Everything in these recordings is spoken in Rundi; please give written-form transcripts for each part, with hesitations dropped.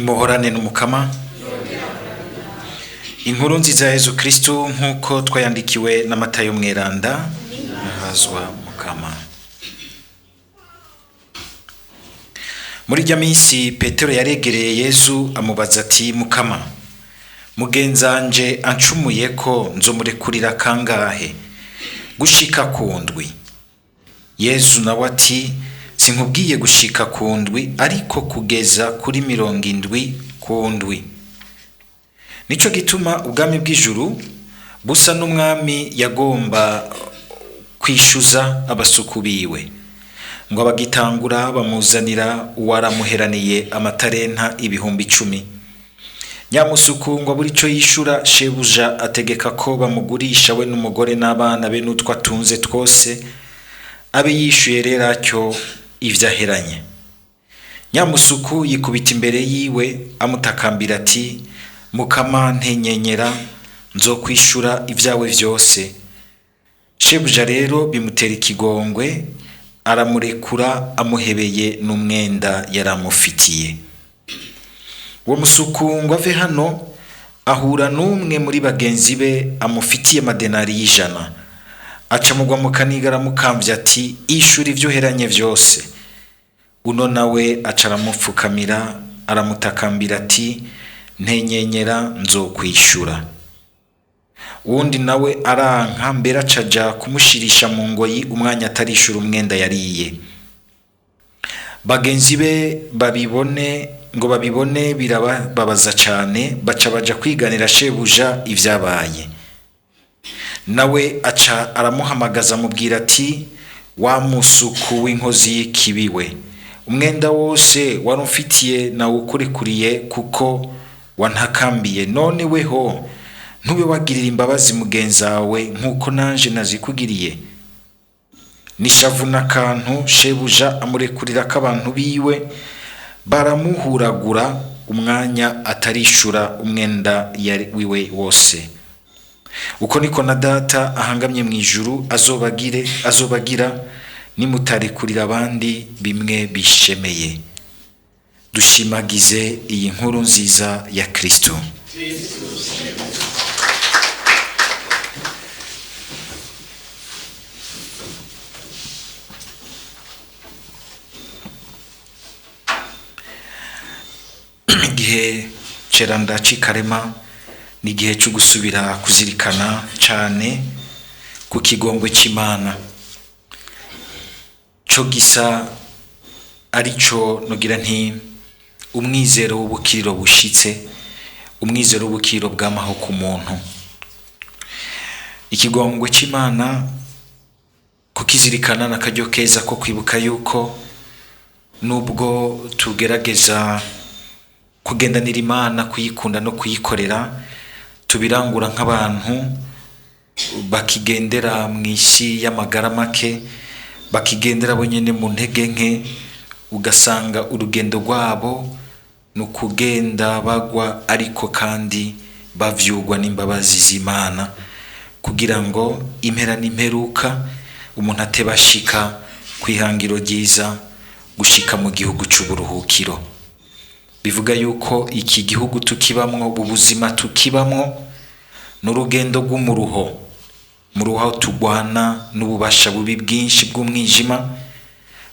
Nimuhorane n'Umukama. Inkuru nziza ya Yezu Kristu nk'uko twayandikiwe na Matayo Mweranda. Nahazwa Mukama. Muri rya minsi Petero yaregereye Yezu amubaza ati: Mukama, mugenzanje ancumuye ko nzomurekurira kangahe? Gushika ku ndwi. Yezu nawe ati: Sinkubwiye gushika ku ndwi, ariko kugeza kuri 70 ku ndwi. Nico gituma ubwami bw'ijuru busa n'umwami yagomba kwishuza abasuku biwe, ngo abagitangura bamuzanira uwaramuheraniye amatarenta 10,000. Nyamusuku ngo abure ico yishura, shebuja ategeka ko bamugurisha we n'umugore n'abana be n'utwo atunze twose, abe yishuye rero atyo ivyo aheranye. Nyamusuku yikubita imbere yiwe amutakambira ati: Mukama, ntenyenyera, nzokwishura ivyawe vyose. Shebuja rero bimutera ikigongwe, aramurekura amuhebeye n'umwenda yaramufitiye. Uwo musuku ngo ave hano ahura n'umwe muri bagenzi be amufitiye amadenari 100. Aca mugwa mu kaniga aramukamvya ati: Ishura ivyo uheranye vyose. Uno nawe aca aramupfukamira aramutakambira ati: Ntenyenyera, nzokwishura. Uwundi nawe aranka, mbere acaja kumushirisha mu ngoyi umwanya atarishura umwenda yariye. Bagenzi be babibone ngo babibone birababaza cane, baca baja kwiganira shebuja ivyabaye. Nawe aca aramuhamagaza amubwira ati: Wa musuku w'inkozi y'ikibi we, umwenda wose warumfitiye nawukurekuriye kuko wantakambiye. None weho ntube wagirira imbabazi mugenzawe nk'uko nanje nazikugiriye? Nishavu n'akantu shebuja amurekurira k'abantu biwe, baramuhuragura umwanya atarishura umwenda yari wiwe wose. Uko niko na Data ahangamye mu ijuru azobagira nimutarekurira abandi bimwe bishemeye. Dushimagize iyi nkuru nziza ya Kristo. Igihe ceranda c'ikarema ni igihe cyo gusubira kuzirikana cane ku kigongwe c'Imana, co gisa arico nogira nti umwizero w'ubukiriro bushitse, umwizero w'ubukiriro bw'amaho ku muntu. Ikigongwe c'Imana kukizirikana n'akaryo keza ko kwibuka yuko nubwo tugerageza kugendanira Imana, kuyikunda no kuyikorera, tubirangura nk'abantu bakigendera mu isi y'amagara make, bakigendera bonyene mu ntege nke, ugasanga urugendo rwabo ni ukugenda bagwa, ariko kandi bavyugwa n'imbabazi z'Imana, kugira ngo impera n'imperuka umuntu atebashika kw'ihangiro ryiza, gushika mu gihugu c'uburuhukiro. Bivuga yuko iki gihugu tukibamwo, ubuzima tukibamwo, n'urugendo rw'umuruho, muruho tugwana n'ububasha bubi bwinshi bw'umwijima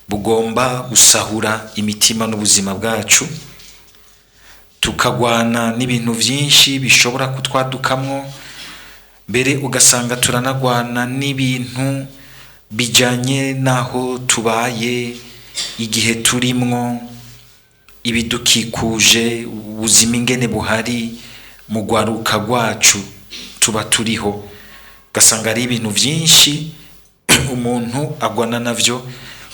bugomba gusahura imitima n'ubuzima bwacu, tukagwana n'ibintu vyinshi bishobora kutwadukamwo, mbere ugasanga turanagwana n'ibintu bijanye n'aho tubaye, igihe turimwo, ibidukikuje, ubuzima ingene buhari mu rwaruka rwacu tuba turiho, ugasanga ari ibintu vyinshi umuntu agwana navyo,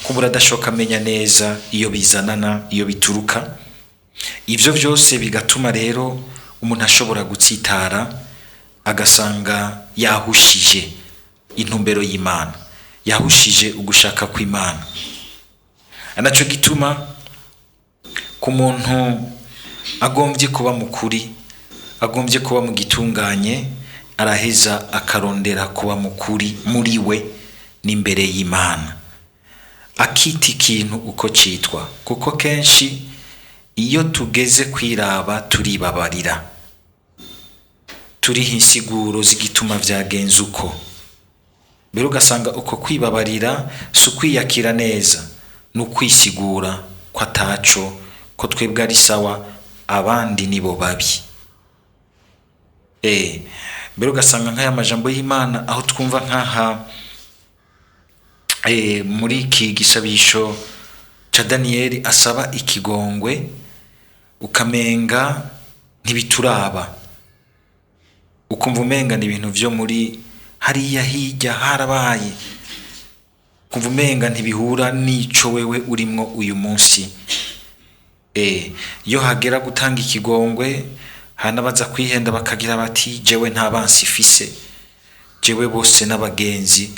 kubura adashoka amenya neza iyo bizanana, iyo bituruka. Ivyo vyose bigatuma rero umuntu ashobora gutsitara, agasanga yahushije intumbero y'Imana, yahushije ugushaka kw'Imana. Anaco gituma ku muntu agombye kuba mukuri, agombye kuba mu gitunganye, araheza akarondera kuba mukuri muri we n'imbere y'Imana, akita ikintu uko citwa, kuko kenshi Iyo tugeze kwiraba turibabarira, turiha insiguro z'igituma vyagenze uko. Mbere ugasanga uko kwibabarira si ukwiyakira neza, ni ukwisigura ko ataco, ko twebwe ari sawa, abandi nibo babi. Mbere ugasanga nk'aya majambo y'Imana aho twumva nk'aha muri iki gisabisho ca Daniyeli asaba ikigongwe, ukamenga ntibituraba, ukumva umenga ni ibintu vyo muri hariya hirya harabaye, ukumva umenga ntibihura n'ico wewe urimwo uyu munsi. Iyo hagera gutanga ikigongwe, hari n'abaza kwihenda bakagira bati jewe nta bansi ifise, jewe bose n'abagenzi,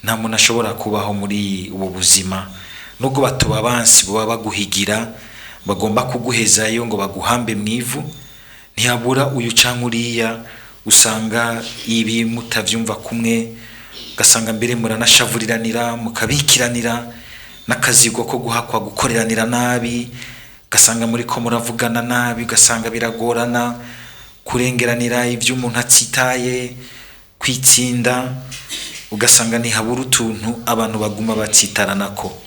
nta muntu ashobora kubaho muri ubu buzima. Nubwo batoba abansi boba baguhigira, bagomba kuguhezayo ngo baguhambe mw'ivu, ntihabura uyu canke uriya usanga ibi mutavyumva kumwe, ugasanga mbere muranashavuriranira, mukabikiranira n'akazigo ko guhakwa gukoreranira nabi, ugasanga muriko muravugana nabi, ugasanga biragorana kurengeranira ivyo umuntu atsitaye, kwitsinda, ugasanga ntihabura utuntu abantu baguma batsitaranako.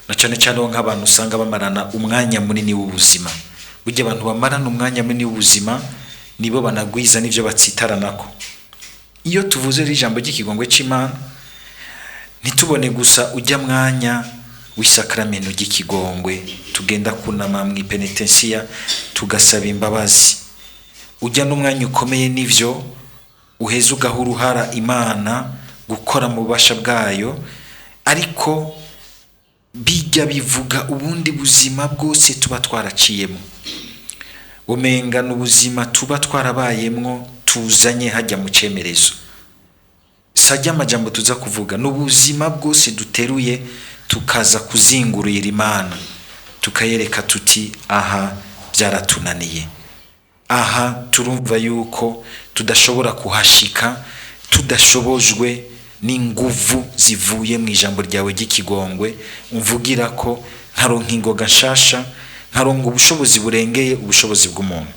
Na cane cane ho nk'abantu usanga bamarana umwanya munini w'ubuzima. Burya abantu bamarana umwanya munini w'ubuzima nibo banagwiza n'ivyo batsitaranako. Iyo tuvuze rero ijambo ry'ikigongwe c'Imana, ntitubone gusa urya mwanya w'isakramento ry'ikigongwe, tugenda kunama mw'ipenetensiya tugasaba imbabazi. Urya n'umwanya ukomeye n'ivyo uheza ugaha uruhara Imana gukora mu bubasha bwayo, ariko bijya bivuga ubundi buzima bwose tuba twaraciyemo. Umenga n'ubuzima tuba twarabayemwo tuzanye hajya mu cemerezo. Sajya amajambo tuza kuvuga, n'ubuzima bwose duteruye tukaza kuzingurira Imana, tukayereka tuti aha byaratunaniye, aha turumva yuko tudashobora kuhashika tudashobojwe n'inguvu zivuye mu ijambo ryawe ry'ikigongwe, umvugira ko nkaronka ingoga nshasha, nkaronka ubushobozi burengeye ubushobozi bw'umuntu.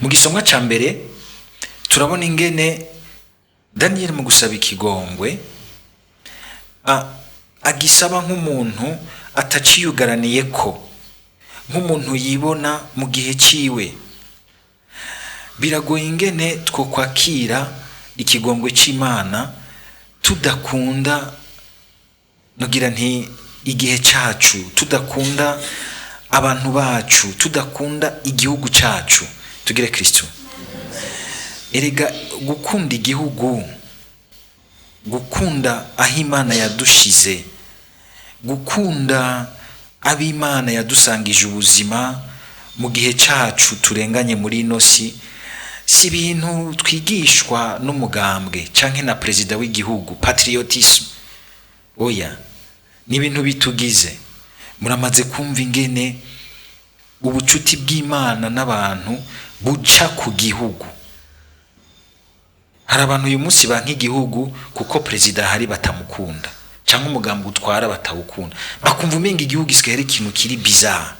Mu gisomwa ca mbere turabona ingene Daniyeli mu gusaba ikigongwe agisaba nk'umuntu ataciyugaraniye ko, nk'umuntu yibona mu gihe ciwe. Biragoye ingene twokwakira ikigongwe c'Imana tudakunda, nogira nti igihe cacu, tudakunda abantu bacu, tudakunda igihugu cacu. Tugire Kristo. Erega gukunda igihugu, gukunda aho Imana yadushize, gukunda ab'Imana yadusangije ubuzima mu gihe cacu turenganye muri ino si, si ibintu twigishwa n'umugambwe canke na perezida w'igihugu, patriotisme. Oya, ni ibintu bitugize. Muramaze kumva ingene ubucuti bw'Imana n'abantu buca ku gihugu. Hari abantu uyu munsi banka igihugu kuko perezida ahari batamukunda, canke umugambwe utwara batawukunda, bakumva umenga igihugu gisigaye ari ikintu kiri bizarre.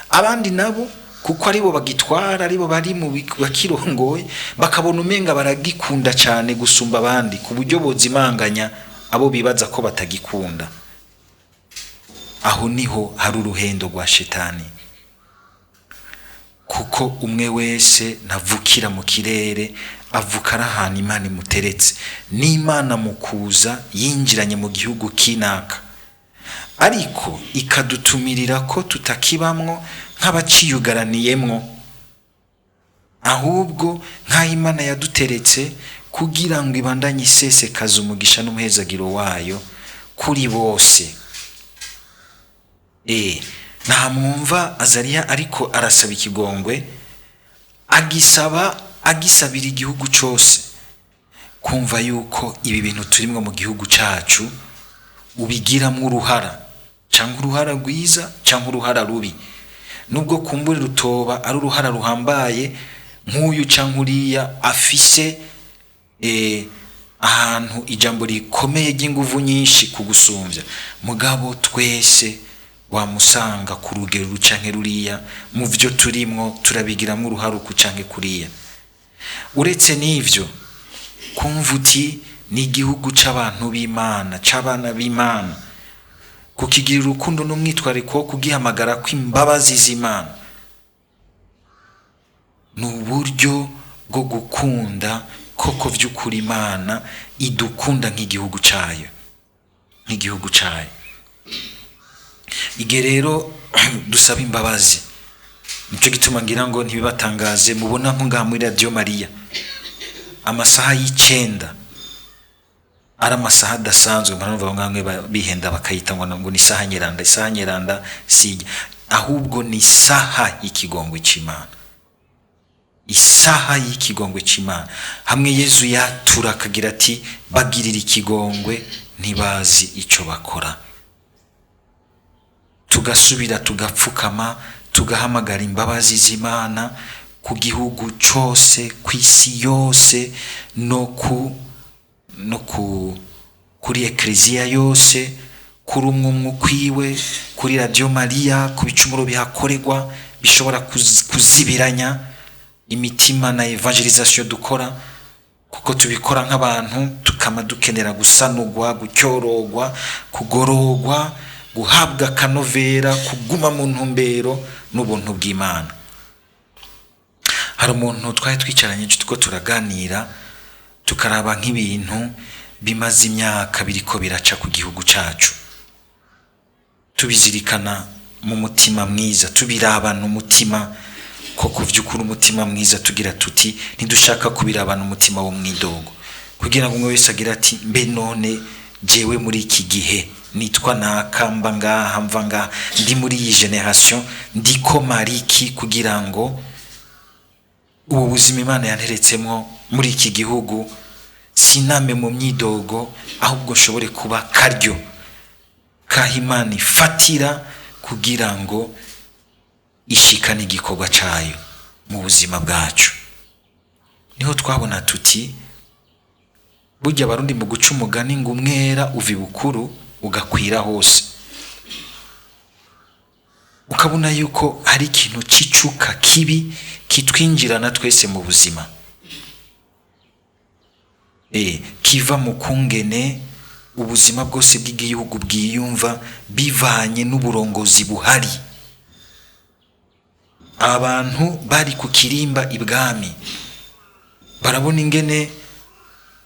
Abandi nabo kuko aribo bagitwara, aribo bari mu bakirongoye, bakabona umenga baragikunda cane gusumba abandi, ku buryo bozimanganya abo bibaza ko batagikunda. Aho niho hari uruhendo rwa shetani, kuko umwe wese ntavukira mu kirere, avuka ari ahantu Imana imuteretse. N'Imana mu kuza yinjiranye mu gihugu kinaka, ariko ikadutumirira ko tutakibamwo nk'abaciyugaraniyemwo, ahubwo nk'aho Imana yaduteretse kugira ngo ibandanye isesekaza umugisha n'umuhezagiro wayo kuri bose. Nta mwumva Azariya ariko arasaba ikigongwe, agisaba agisabira igihugu cose, kumva yuko ibi bintu turimwo mu gihugu cacu ubigiramwo uruhara, canke uruhara rwiza canke uruhara rubi. Nubwo kumbure rutoba ari uruhara ruhambaye nk'uyu canke uriya afise ahantu ijambo rikomeye ry'inguvu nyinshi kugusumvya, mugabo twese Wamusanga ku rugero rucanke ruriya mu byo turimwo turabigiramwo uruhare uku canke kuriya. Uretse n'ivyo, kumva uti ni igihugu c'abantu b'Imana, c'abana b'Imana, kukigirira urukundo n'umwitwariko wo kugihamagara kw'imbabazi z'Imana, ni uburyo bwo gukunda koko vy'ukuri Imana idukunda nk'igihugu cayo, nk'igihugu cayo. Igihe rero dusaba imbabazi, nico gituma ngira ngo ntibibatangaze mubona nko ngaha muri Radio Maria amasaha y'icenda ari amasaha adasanzwe. Mpamvu bamwe bihenda bakayita ngo ni isaha nyeranda. Isaha nyeranda si, ahubwo ni isaha y'ikigongwe c'Imana, isaha y'ikigongwe c'Imana, hamwe Yezu yatura akagira ati bagirira ikigongwe ntibazi ico bakora. Tugasubira tugapfukama, tugahamagara imbabazi z'Imana ku gihugu cose, kw'isi yose, no ku kuri ekleziya yose, kuri umwe umwe ukwiwe, kuri Radio Maria, ku bicumuro bihakorerwa bishobora kuzibiranya imitima na évangélisation dukora, kuko tubikora nk'abantu tukama dukenera gusanurwa, gucyorogwa, kugororwa, guhabwa akanovera, kuguma mu ntumbero n'ubuntu bw'Imana. Hari umuntu twari twicaranye turiko turaganira, tukaraba nk'ibintu bimaze imyaka biriko biraca ku gihugu cacu, tubizirikana mu mutima mwiza, tubirabana umutima ko kuvyukuri umutima mwiza, tugira tuti ntidushaka kubirabana umutima wo mwidogo, kugira ngo umwe wese agira ati mbe none jewe muri iki gihe nitwa naka, mba ngaha, mva ngaha, ndi muri iyi génération, ndiko mariki kugira ngo ubu buzima Imana yanteretsemwo muri iki gihugu siname mu myidogo, ahubwo nshobore kuba karyo kaho Imana ifatira kugira ngo ishikane igikorwa cayo mu buzima bwacu. Niho twabona tuti burya Abarundi mu guca umugani ngo umwera uva ibukuru ugakwira hose, ukabona yuko hari ikintu c'icuka kibi kitwinjirana twese mu buzima, kiva mu kungene ubuzima bwose bw'igihugu bwiyumva bivanye n'uburongozi buhari. Abantu bari ku kirimba ibwami barabona ingene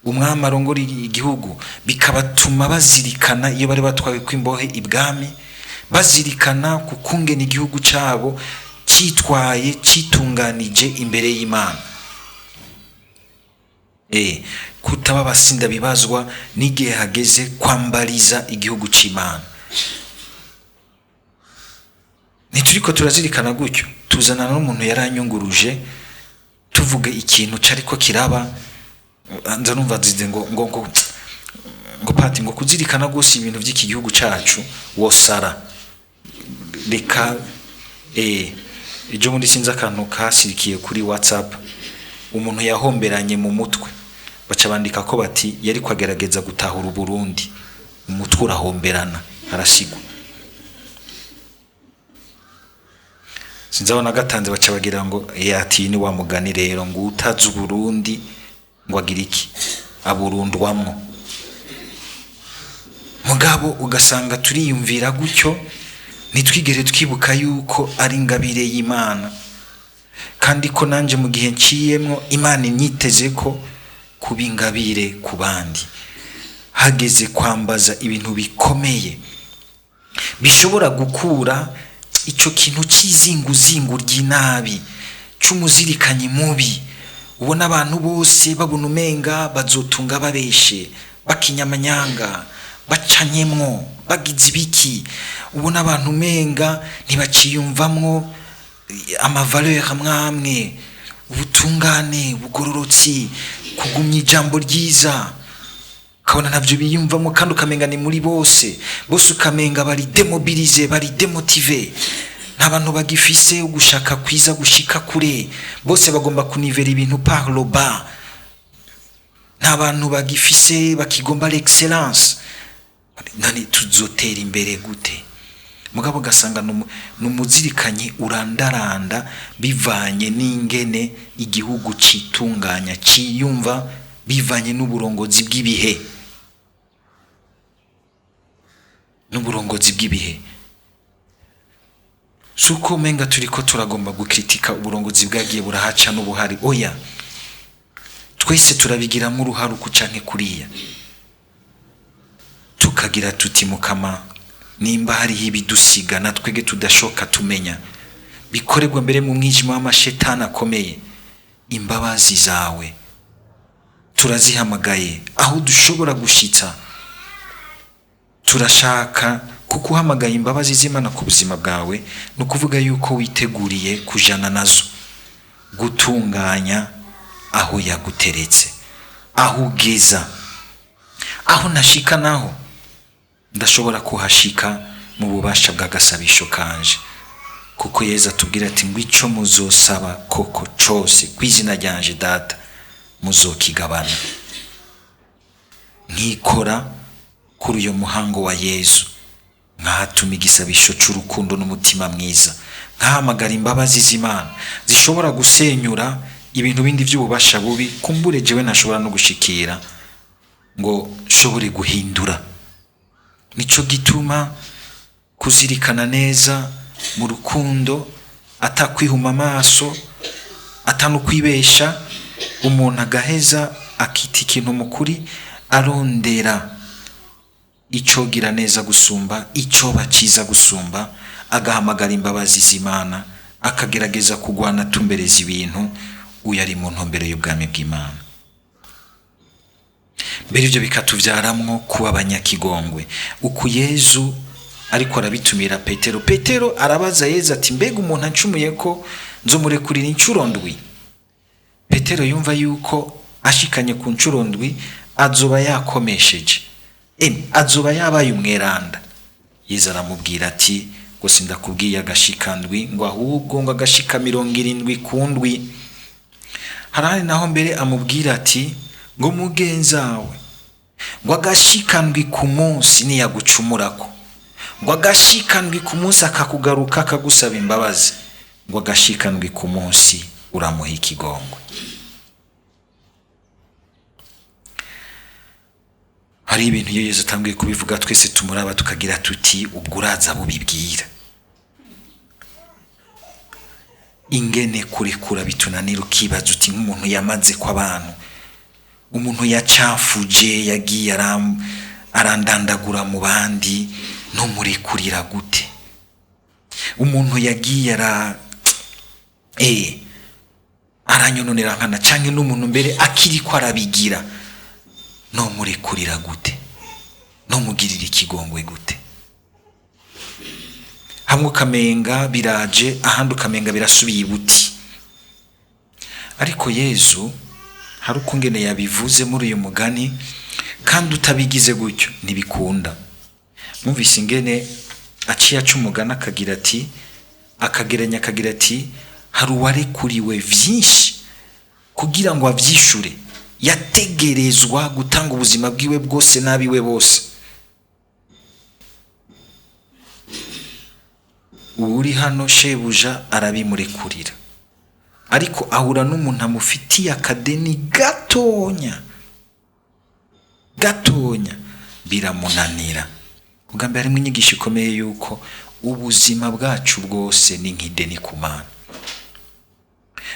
umwami arongora igihugu, bikabatuma bazirikana iyo bari batwawe kw'imbohe ibwami, bazirikana ku kungene igihugu cabo citwaye, citunganije imbere y'Imana, kutaba abasinda bibazwa n'igihe hageze kwambariza igihugu c'Imana. Ntituriko turazirikana gutyo, tuzana n'umuntu yaranyunguruje, tuvuga ikintu cariko kiraba, nza numva nzize ngo pati ngo kuzirikana gose ibintu vy'iki gihugu cacu wosara. Reka ejo bundi sinzi akantu kasirikiye kuri WhatsApp, umuntu yahomberanye mu mutwe, baca bandika ko bati yari kwagerageza gutahura Uburundi, umutwe urahomberana arasigwa. Sinzi aho nagatanze, baca bagira ngo ati ni wa mugani rero ngo utazi Uburundi ngo agira iki, aburundwamwo. Mugabo ugasanga turiyumvira gutyo, ntitwigere twibuka yuko ari ingabire y'Imana, kandi ko nanje mu gihe nciyemwo Imana inyiteze ko kuba ingabire ku bandi. Hageze kwambaza ibintu bikomeye bishobora gukura ico kintu c'izinguzingu ry'inabi, c'umuzirikanyi mubi, ubona abantu bose babona umenga bazotunga babeshe, bakinyamanyanga, bacanyemwo, bagize ibiki, ubona abantu umenga ntibaciyumvamwo amavaleur amwamwe, ubutungane, ubugororotsi, kugumya ijambo ryiza, ukabona ntavyo biyumvamo, kandi ukamenga ni muri bose bose, ukamenga bari démobilisé, bari démotivé, nta bantu bagifise ugushaka kwiza gushika kure, bose bagomba kunivera ibintu par le bas, nta bantu bagifise bakigomba l'excellence. None tuzotera imbere gute? Mugabo ugasanga ni umuzirikanyi urandaranda bivanye n'ingene igihugu citunganya, ciyumva, bivanye n'uburongozi bw'ibihe, n'uburongozi bw'ibihe. Si uko umenga turiko turagomba gukritika uburongozi bwagiye burahaca n'ubuhari, oya, twese turabigiramo uruhare uku canke kuriya, tukagira tuti mukama, nimba hariho ibidusiga na twege tudashoka tumenya, bikorerwa mbere mu mwijima w'amashetani akomeye, imbabazi zawe turazihamagaye aho dushobora gushitsa. Turashaka kuko uhamagaye imbabazi z'Imana ku buzima bwawe, ni ukuvuga yuko witeguriye kujana nazo, gutunganya aho yaguteretse, aho ugeza, aho nashika naho ndashobora kuhashika mu bubasha bw'agasabisho kanje, kuko Yezu atubwira ati ngo ico muzosaba koko cose kw'izina ryanje Data muzokigabana. Nkikora kuri uyo muhango wa Yezu, nkahatuma igisabisho c'urukundo n'umutima mwiza, nkahamagara imbabazi z'Imana zishobora gusenyura ibintu bindi vy'ububasha bubi kumbure jewe ntashobora no gushikira ngo nshobore guhindura. Nico gituma kuzirikana neza mu rukundo, atakwihuma amaso, atanukwibesha, umuntu agaheza akita ikintu mukuri, arondera icogira neza gusumba, icoba ciza gusumba, agahamagara imbabazi z'Imana, akagerageza kugwana atumbereza ibintu, uyu ari mu ntumbero y'ubwami bw'Imana. Mbere ivyo bikatuvyaramwo kuba abanyakigongwe. Uku Yezu ariko arabitumira Petero, Petero arabaza Yezu ati mbega umuntu ancumuye ko nzomurekurira incuro ndwi? Petero yumva yuko ashikanye ku ncuro ndwi azoba yakomesheje, azoba yabaye umweranda. Yezu aramubwira ati ngo sindakubwiye agashika ndwi, ngo ahubwo ngo agashika 70 ku ndwi. Harahari naho mbere amubwira ati ngo mugenzawe ngo agashika ndwi ku munsi niyagucumurako, ngo agashika ndwi ku munsi akakugaruka akagusaba imbabazi, ngo agashika ndwi ku munsi uramuha ikigongwe. Hari ibintu iyo Yezu atanguye kubivuga twese tumuraba tukagira tuti ubwo uraza bubibwira. Ingene kurekura bitunanira, ukibaza uti nk'umuntu yamaze ko abantu, umuntu yacafuje, yagiye arandandagura mu bandi, ntumurekurira gute? Umuntu yagiye aranyononera nkana, canke n'umuntu mbere akiriko arabigira, nomurekurira gute? Nomugirira ikigongwe gute? Hamwe ukamenga biraje, ahandi ukamenga birasubiye ibuti. Ariko Yezu hari ukungene yabivuze muri uyu mugani, kandi utabigize gutyo ntibikunda. Mwumvise ingene aciye aca umugani akagira ati, akageranya akagira ati hari uwarekuriwe vyinshi kugira ngo avyishure, yategerezwa gutanga ubuzima bwiwe bwose n'abiwe bose. Uri hano shebuja arabimurekurira, ariko ahura n'umuntu amufitiye akadeni gatonya gatonya, biramunanira. Ubwa mbere harimo inyigisho ikomeye yuko ubuzima bwacu bwose ni nk'ideni ku Mana.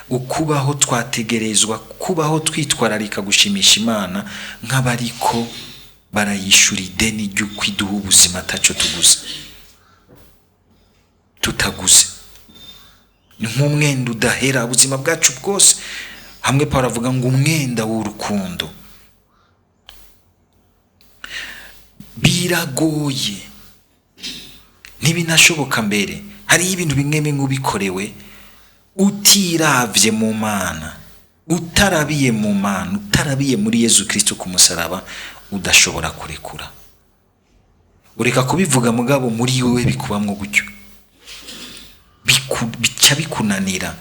Ukubaho twategerezwa kubaho twitwararika gushimisha Imana nk'abariko barayishura ideni ry'ukwiduha ubuzima ataco tuguze, tutaguze. Ni nk'umwenda udahera ubuzima bwacu bwose. Hamwe Pawulo avuga ngo umwenda w'urukundo. Biragoye, ntibinashoboka mbere. Hariho ibintu bimwe bimwe ubikorewe utiravye mu Mana, utarabiye mu Mana, utarabiye muri Yezu Kristo ku musaraba, udashobora kurekura. Ureka kubivuga mugabo muri wewe bikubamwo gutyo, bica bikunanira,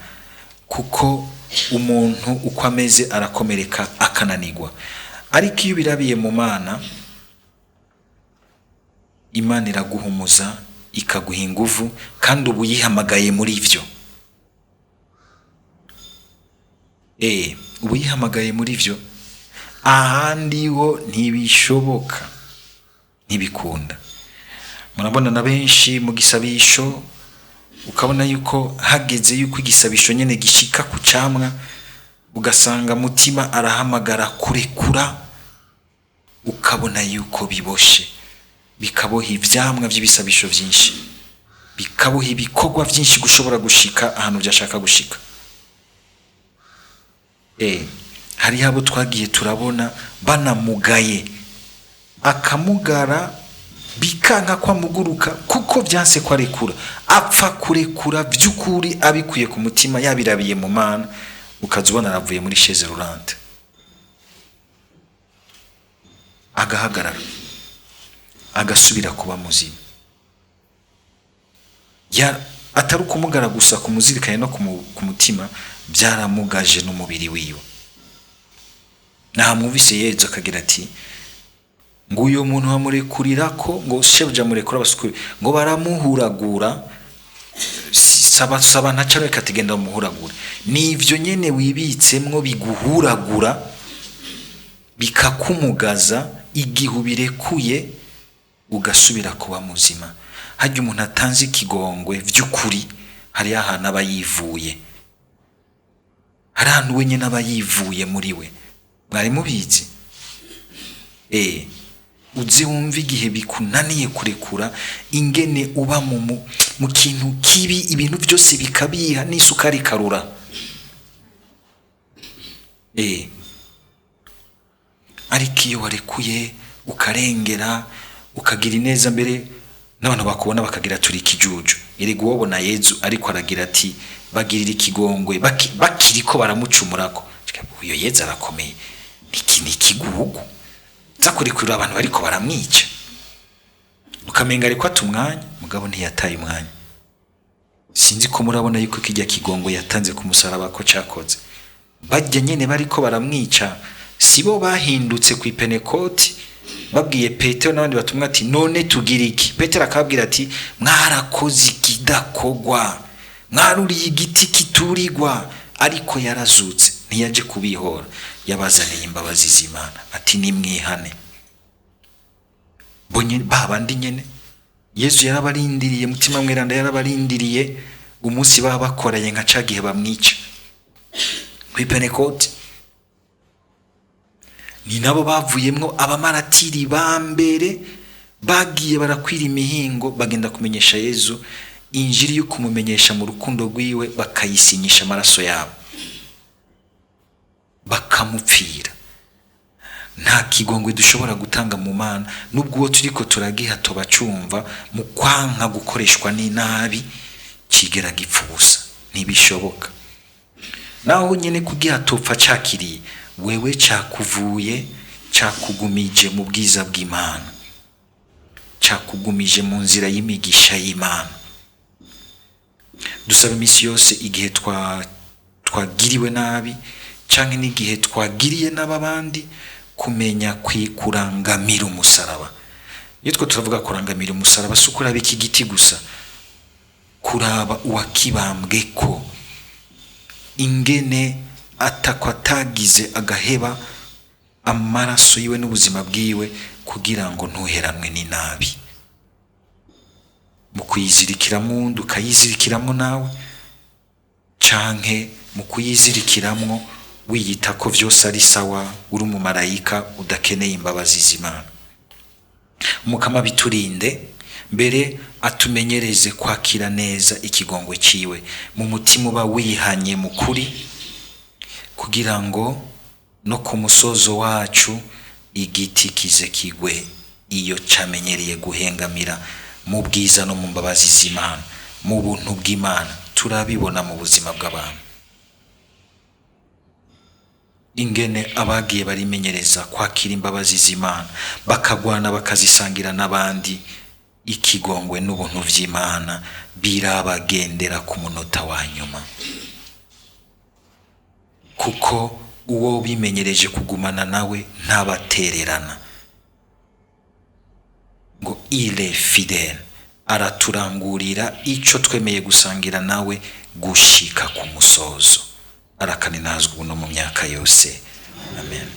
kuko umuntu uko ameze arakomereka akananirwa. Ariko iyo ubirabiye mu Mana, Imana iraguhumuza, ikaguha inguvu, kandi ubu yihamagaye muri vyo. Ubu yihamagaye muri vyo, ahandi ho ntibishoboka, ntibikunda. Murabona na benshi mu gisabisho, ukabona yuko hageze yuko igisabisho nyene gishika ku camwa, ugasanga mutima arahamagara kurekura, ukabona yuko biboshe, bikaboha ivyamwa vy'ibisabisho vyinshi, bikaboha ibikorwa vyinshi gushobora gushika ahantu vyashaka gushika. Hariho abo twagiye turabona banamugaye, akamugara bikanka kwamuguruka kuko vyanse ko arekura, apfa kurekura vy'ukuri abikuye ku mutima, yabirabiye mu Mana, ukaza ubona aravuye muri chaise roulante, agahagarara, agasubira kuba muzima. Atari ukumugara gusa kumuzirikanye no ku mutima, byaramugaje n'umubiri wiwe. Nahamwumvise Yezu akagira ati ngo uyo muntu bamurekurira ko, ngo shebuja amurekura abasukuri, ngo baramuhuragura, saba ntaca reka ati genda bamuhuragure. Nivyo nyene wibitsemwo biguhuragura, bikakumugaza igihe ubirekuye ugasubira kuba muzima. Harya umuntu atanze ikigongwe vy'ukuri, hariho ahantu aba yivuye, hari ahantu wenyene aba yivuye muri we. Mwari mubizi? Uze wumve igihe bikunaniye kurekura, ingene uba mu kintu kibi, ibintu vyose bikabiha n'isukari ikarura. Ariko iyo warekuye ukarengera, ukagira ineza, mbere n'abantu bakubona bakagira turi ikijuju. Erega uwobona Yezu ariko aragira ati bagirira ikigongwe, bakiriko baramucumurako, uyo Yezu arakomeye, iki ni ikigugu, za kurekurira abantu bariko baramwica, ukamenga ariko ata umwanya, mugabo ntiyataye umwanya. Sinzi ko murabona yuko kirya kigongo yatanze ku musaraba ko cakoze. Barya nyene bariko baramwica, sibo bahindutse ku Ipentekoti babwiye Petero n'abandi batumwa ati none tugira iki? Petero akababwira ati mwarakoze ikidakogwa, mwaruriye igiti kiturirwa, ariko yarazutse, ntiyaje kubihora, yabazaniye imbabazi z'Imana ati nimwihane. Bonye babandi nyene Yezu yarabarindiriye, mutima mweranda yarabarindiriye umunsi baba bakoranye nka ca gihe bamwica kw'ipentekoti. Ni nabo bavuyemwo abamaratiri ba mbere bagiye barakwira imihingo, bagenda kumenyesha Yezu injiri yo kumumenyesha mu rukundo rwiwe, bakayisinyisha amaraso yabo, bakamupfira. Nta kigongwe dushobora gutanga mu Mana, nubwo uwo turiko turagiha tobacumva mu kwanka gukoreshwa n'inabi, kigera gipfa ubusa, ntibishoboka. Naho nyene kugiha topfa cakiriye, wewe cakuvuye, cakugumije mu bwiza bw'Imana, cakugumije mu nzira y'imigisha y'Imana. Dusaba imisi yose igihe twagiriwe nabi canke n'igihe twagiriye n'ababandi, kumenya kurangamira umusaraba. Iyo two turavuga kurangamira umusaraba, si ukuraba iki giti gusa, kuraba uwakibambwe ko ingene atakwa atagize agaheba amaraso yiwe n'ubuzima bwiwe kugira ngo ntuheranwe n'inabi. Mu kuyizirikiramwo uwundi ukayizirikiramwo nawe, canke mu kuyizirikiramwo wiyita ko vyose ari sawa, uri umumarayika udakeneye imbabazi z'Imana. Umukama biturinde, mbere atumenyereze kwakira neza ikigongwe ciwe mu mutima uba wihanye mu kuri, kugira ngo no ku musozo wacu igiti kize kigwe iyo camenyereye guhengamira mu bwiza no mu mbabazi z'Imana, mu buntu bw'Imana. Turabibona mu buzima bw'abantu ingene abagiye barimenyereza kwakira imbabazi z'Imana, bakagwana bakazisangira n'abandi, ikigongwe n'ubuntu vy'Imana birabagendera ku munota wa nyuma. Kuko uwo bimenyereje kugumana nawe ntabatererana, ngo il est fidèle. Araturangurira ico twemeye gusangira nawe gushika ku musozo. Arakaninazwa ubu no mu myaka yose. Amen.